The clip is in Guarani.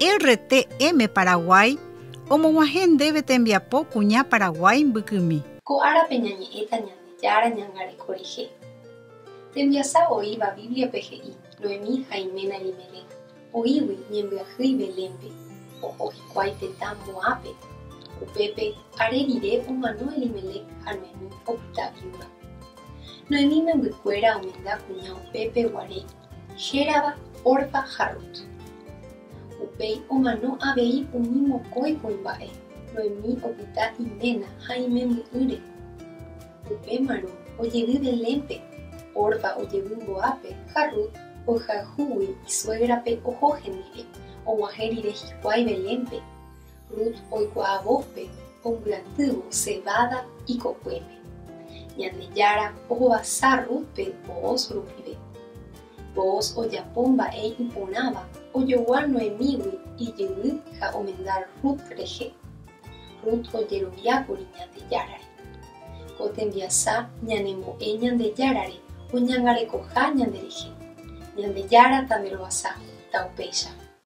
RTM Paraguay omog̃uahẽ ndéve tembiapo kuña Paraguái mbykymi. Ko árape ñañe'ẽta Ñandejára ñangareko rehe. Tembiasa oĩva Bíbliape he'i Noemí ha iména Elimelec oĩgui ñembyahýi Belénpe, oho hikuái tetã Moápe. Upépe are rire omano Elimelec ha Noemí opyta viúda. Noemí membykuéra omenda kuña upépe guare hérava Orfa ha Rut. Upéi omano avei umi mokõi kuimba'e, Noemí opyta iména ha imemby'ỹre. Upémarõ ojevy Belénpe, Orfa ojevy Moápe ha Rut ohayhúgui isuégrape oho hendive. Og̃uahẽ rire hikuái Belénpe, Rut oikuaa Bóozpe ombyatývo seváda ikokuépe. Ñandejára ohovasa Rútpe Booz rupive. Booz ojapo mba'e iporãva ojogua Noemígui ijyvy ha omenda Rut rehe. Rut ojeroviákuri Ñandejárare. Ko tembiasa ñanembo'e Ñandejárare oñangarekoha ñanderehe. Ñandejára tanderovasa, taupéicha.